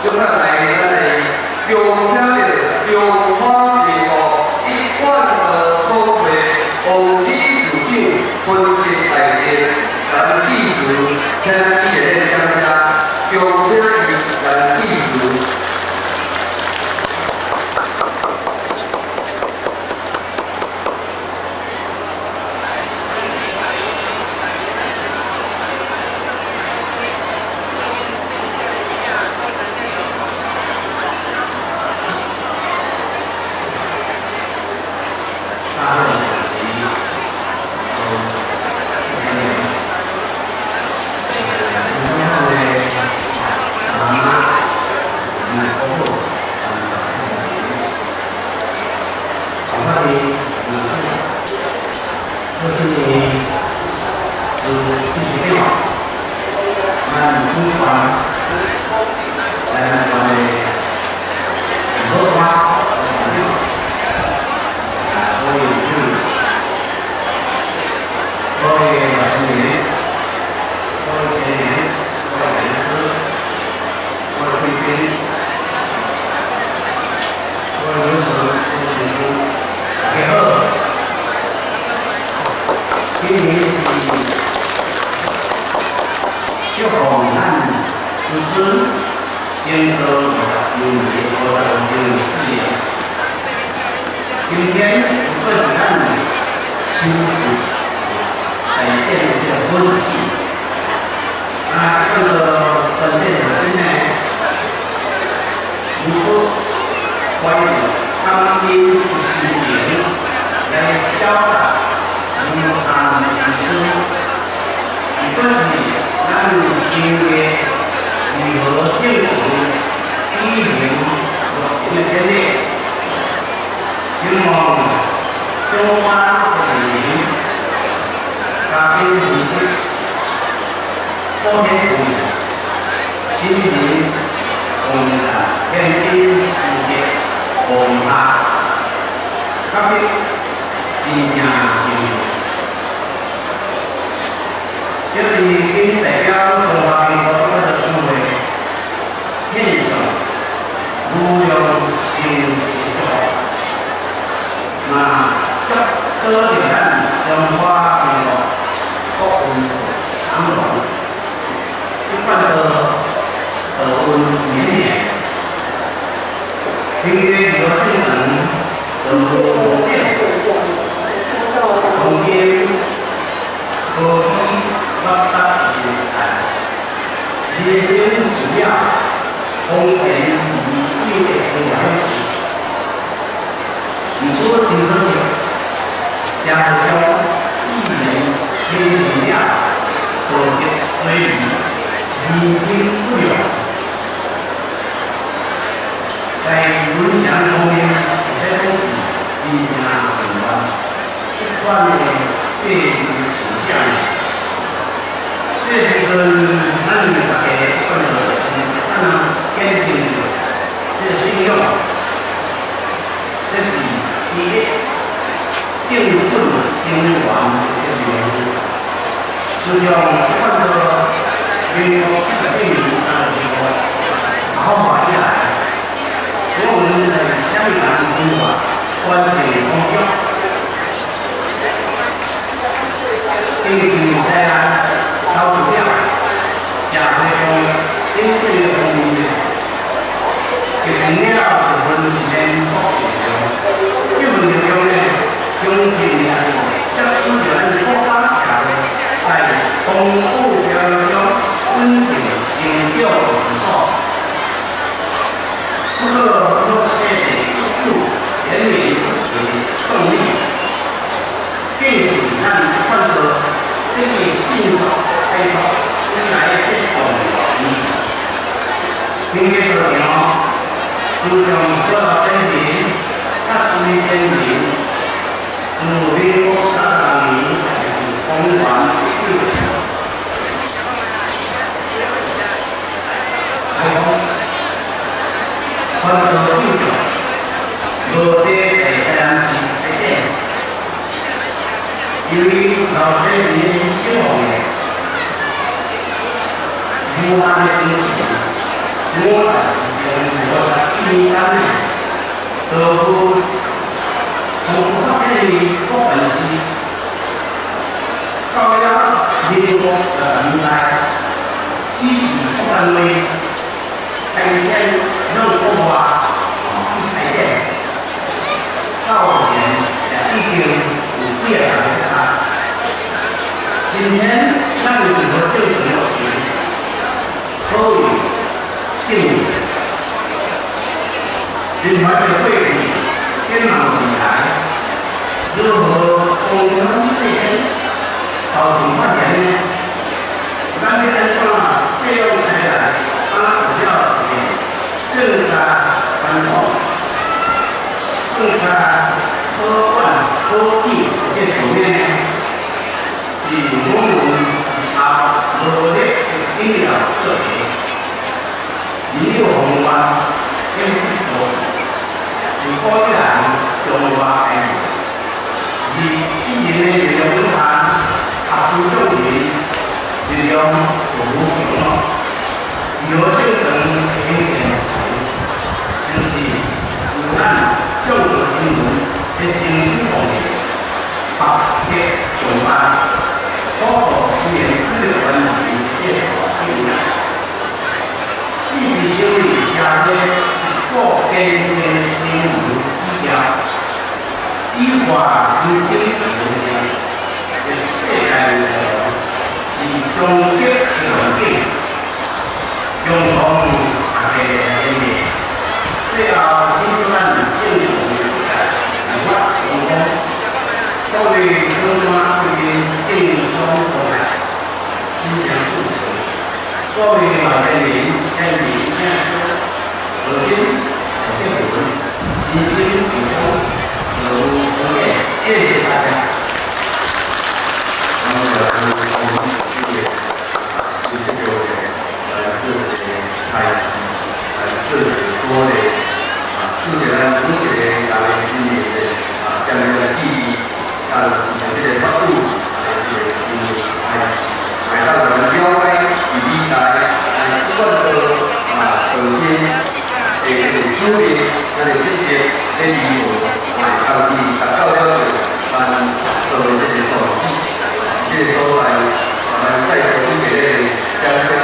小可來咱的恭請著中華民國一貫道總會王理事長分別大殿來致辭，請伊熱烈掌聲，恭請伊來致辭。5代前51年的道夫從發展的國本時，到了民國的年代，只是國單位開展攏國外去開展，到目前也已經有幾个人在參。今天咱有一個政權落成，可以證明人民的過去展望未來，如何共同這些共同發展呢？咱要按怎借用起來，啊，有了一個更加傳統、更加可管可記的局面呢？是我們以後努力的緊要課題。民有宏願，建設自古以來中華愛而一人的力量有限，合資眾人力量就無窮咯。有聖堂興建時，就是有咱眾多人民的心思奉獻，百結共辦，普渡雖然去完成這個大任。只是因為社會一個堅定的新聞基調，以化人生的世界是終極的願景，共同大家連結，最後慶祝咱政府的立法成功，各位長官貴賓敬上恭來，真誠祝賀。各位老年人、演員、演出，如今結婚，人生健康，樂無窮盡，謝謝大家。那麼我們這個這個來做一個開始，來做一個鼓勵，啊，做一個咱每一個人心裡的啊，將來的記憶，啊，這個法度，來是因為來來到咱了解佇未來，來不管做啊，首先的這個主力，咱的政策咧如何來到底達到了咱做這個宗旨，這個所在，咱再做一個掌聲。